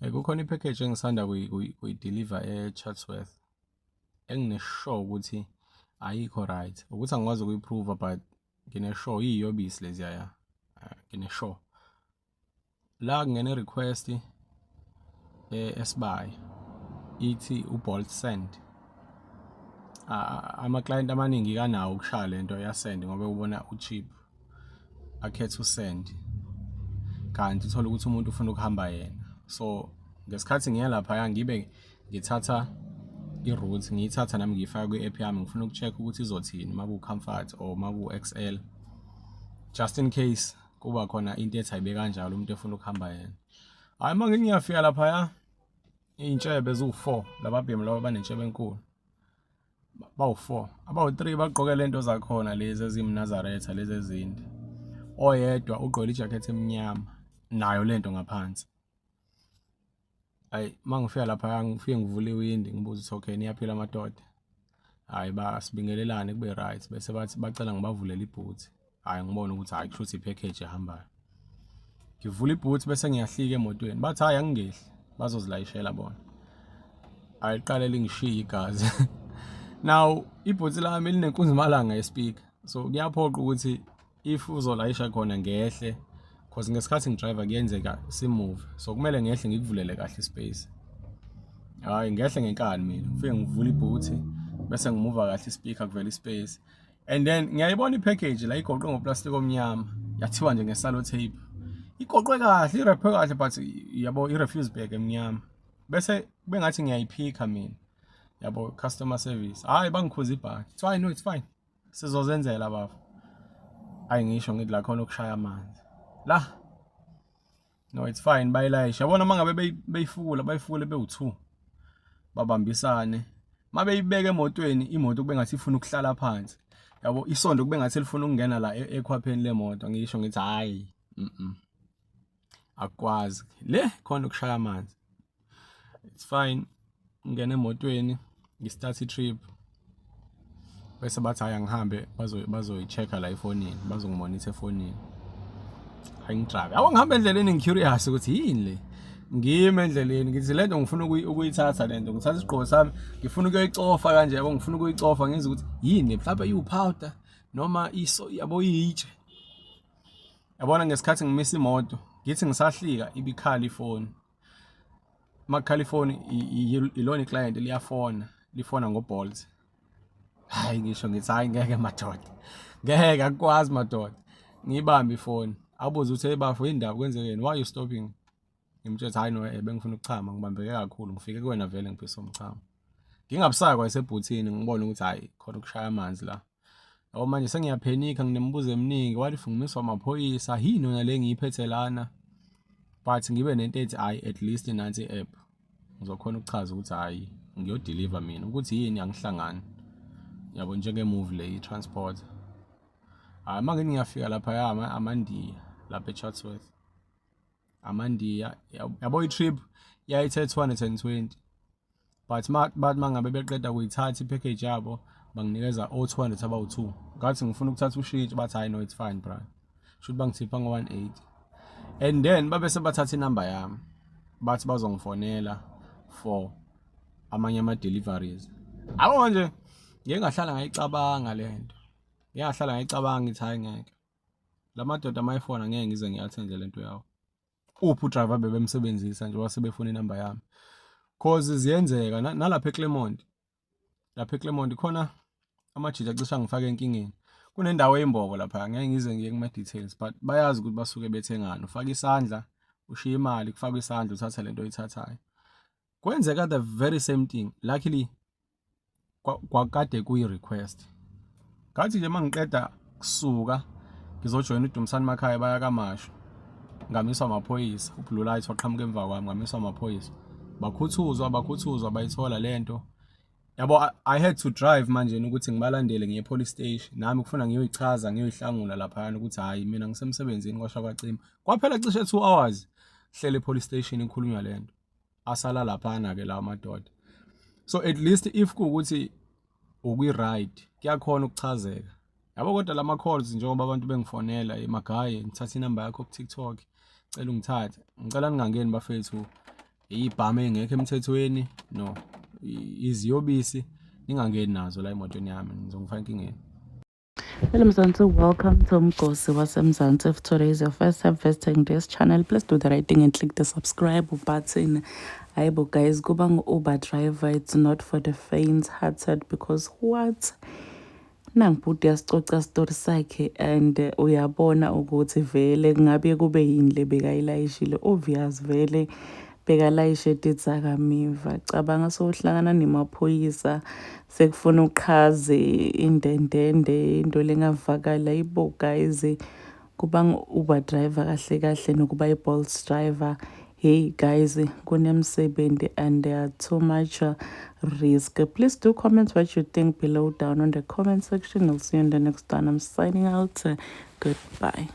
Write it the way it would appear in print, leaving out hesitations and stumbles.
Kukhona i-package engisanda kuyi-deliver e-Chatsworth engine-sure ukuthi ayikho right, ukuthi angikwazi ukuyi-prove but ngine-sure iyiyobisi leziya ya, ngine-sure. La kungena i-request eSibaya ithi uBolt send. Ama-client amaningi kanawo ukushaya lento ya-send ngoba ubona u-cheap, akhethe u-send, kanti uthole ukuthi umuntu ufuna ukuhamba yena. So ngesikhathi ngiya laphaya ngibe ngithatha i-route, ngiyithatha nami ngiyifaka kwi-app yami, ngifuna uku-check ukuthi izothini uma ku-comfort or uma ku-XL, just in case kuba khona into ethi ayibe kanjalo, umuntu efuna ukuhamba yena. Hhayi, uma ngiyafika laphaya, iy'ntshebe ziwu-4, lababhemu laba banentshebe enkulu bawu-4, abawu-3 bagqoke lento zakhona lezi ezimnazaretha lezi ezinde, oyedwa ugqoke ijakhethi emnyama nayo lento ngaphansi. Ayi, uma ngifika laphaya ngifike ngivule iwindi, ngibuze ukuthi, "Okay, niyaphila madoda?" Hhayi, basibingelelane kube right, bese bathi bacela ngibavulele ibhuthi. Hhayi, ngibone ukuthi hhayi, kusho ukuthi i-package ehambayo. Ngivula ibhuthi bese ngiyahlika emotweni, bathi hhayi, angingehli, bazozilayishela bona. Ayiqale lingishiye igazi. Now ibhuthi lami linenkunzimalanga ye-speaker, so kuyaphoqa ukuthi if uzolayisha khona ngehle, 'cause ngesikhathi ngi-drive kuyenzeka si-move, so kumele ngehle ngikuvulele kahle i-space. Hhayi, ngehle ngenkani mina, ngifike ngivule ibhuthi bese ngimuva kahle i-speaker, kuvela i-space, and then ngiyayibona i-package la igoqwe ngoplastic omnyama, yathiwa nje nge-cellotape, igoqwe kahle, i-wrap-we kahle, but yabo i-refuse bag emnyama. Bese kube ngathi ngiyayiphika mina, yabo, customer service. Hhayi, bangikhuza ibhadi, kuthiwa hayi, no, it's fine, sizozenzela bafo. Hayi, ngisho ngithi la khona ukushaya amanzi la, no, it's fine, bayilayisha yabona. Uma ngabe beyifukula, bayifukule bewu-2, babambisane. Uma beyibeka emotweni, imoto kube ngathi ifuna ukuhlala phansi, yabo, isondo kube ngathi lifuna ukungena la ekhwapheni lemoto. Ngisho ngithi hayi, akukwazi le khona ukushaya amanzi, it's fine. Ngena emotweni, ngi-start i-trip, bese bathi hayi, angihambe, bazoyi-check-a la efonini, bazongimonitha efonini. Hayi, ngi-drive, yabo, ngihamba endleleni, ngi-curious ukuthi yini le. Ngime endleleni, ngithi lento ngifuna ukuyithatha lento, ngithatha isigqoko sami, ngifuna ukuyoyicofa kanje, yabo, ngifuna ukuyicofa, ngizwe ukuthi yini, mhlawumbe iwu-powder noma iso, yabo, iyitshe, yabona. Ngesikhathi ngimisa imoto, ngithi ngisahlika, ibikhala ifoni. Makukhala ifoni, ilona i-client liyafona, lifona ngoBolt. Hayi, ngisho ngithi hayi, ngeke madoda, ngeke, akukwazi madoda. Ngiyibambe ifoni, abuze ukuthi, "Hey bafo, indaba kwenzekeni? Why you stopping?" Ngimtshela hayi, no, bengifuna ukuchama, ngibambeke kakhulu, ngifike kuwena vele ngiphisa umchamo. Ngingabusaka kwasebhuthini, ngibone ukuthi hayi, khona ukushaya amanzi la. Yabo, manje sengiyaphenika, nginemibuzo eminingi. What if ngimiswa amaphoyisa? Yini yona le ngiyiphethe lana? But ngibe nento ethi hayi, at least nansi i-app, ngizokhona ukuchaza ukuthi hayi, ngiyo-deliver mina, ukuthi yini angihlangani, yabo, njenge-move le i-transport. Hhayi, uma ngithi ngiyafika laphaya, amaNdiya lapha e-Chatsworth, amaNdiya, yabo, i-trip yayithe 220, but bathi mangabe beqeda kuyithatha i-package yabo, banginikeza o-200 abawu-2. Ngathi ngifuna ukuthatha ushintshi, bathi hayi, no, it's fine bra. Shuthi bangithipha ngo-180 and then babe sebathatha inamba yami, bathi bazongifonela for amanye ama-deliveries. Yabo, manje ngike ngahlala ngayicabanga le nto, ngike ngahlala ngayicabanga, ngithi hhayi, ngeke, la madoda mayifona ngeke ngize ngiyathenge le nto yawo. Uphi u-driver bebemsebenzisa njengoba sebefuna inamba yami? 'Cause ziyenzeka nalapha eClermont, lapha eClermont khona amajita acishe angifake enkingeni. Kunendawo eyimbobo lapha, ngeke ngize ngiye kuma-details, but bayazi ukuthi basuke bethengani. Ufaka isandla, ushiya imali, kufakwe isandla, uthathe lento oyithathayo. Kwenzeka the very same thing. Luckily kwakade kuyi-request. Ngathi nje mangiqeda kusuka ngizojoyina uDumisani Makhaya baya kaMashu, ngamiswa amaphoyisa. U-blue light waqhamuka emva kwami, ngamiswa amaphoyisa, bakhuthuzwa, bakhuthuzwa, bayithola lento, yabo. I had to drive manje ukuthi ngibalandele ngiye police station, nami kufuna ngiyoyichaza, ngiyoyihlangula laphayana ukuthi hhayi, mina ngisemsebenzini. Kwasha kwacima, kwaphela cishe 2 hours hlele e-police station ikhulunywa lento. Asala laphana-ke lawo madoda. So at least if kuwukuthi ukwi-ride, kuyakhona ukuchazeka, yabo. Kodwa lama calls, njengoba abantu bengifonela emagaye, ngithatha inamba yakho ku-TikTok, cela ungithathe, ngicela ningangeni bafethu. Iy'bhamu ey'ngekho emthethweni, no, iziyobisi, ningangeni nazo la emotweni yami, nizongifaka enkingeni. Hello Mzansi, welcome to Mgosi waseMzansi. If today is your first time visiting this channel, please do the right thing and click the subscribe button. Hayibo guys, kuba ngu-Uber driver, it's not for the faint-hearted, because what? Nangibhuti uyasicoca story sakhe and uyabona ukuthi vele kungabe kube yini le bekayilayishile. Obvious vele bekalayishe tidzakamiva. Cabanga sowuhlangana nemaphoyisa, sekufuna uqhaze indendende, into lengavakala. Ayibo guys, kuba ngu-Uber driver kahle kahle nokuba i-Bolt driver, hey guys, kunemsebenzi and there are too much risk. Please do comment what you think below down on the comment section. I'll see you in the next one. I'm signing out. Goodbye.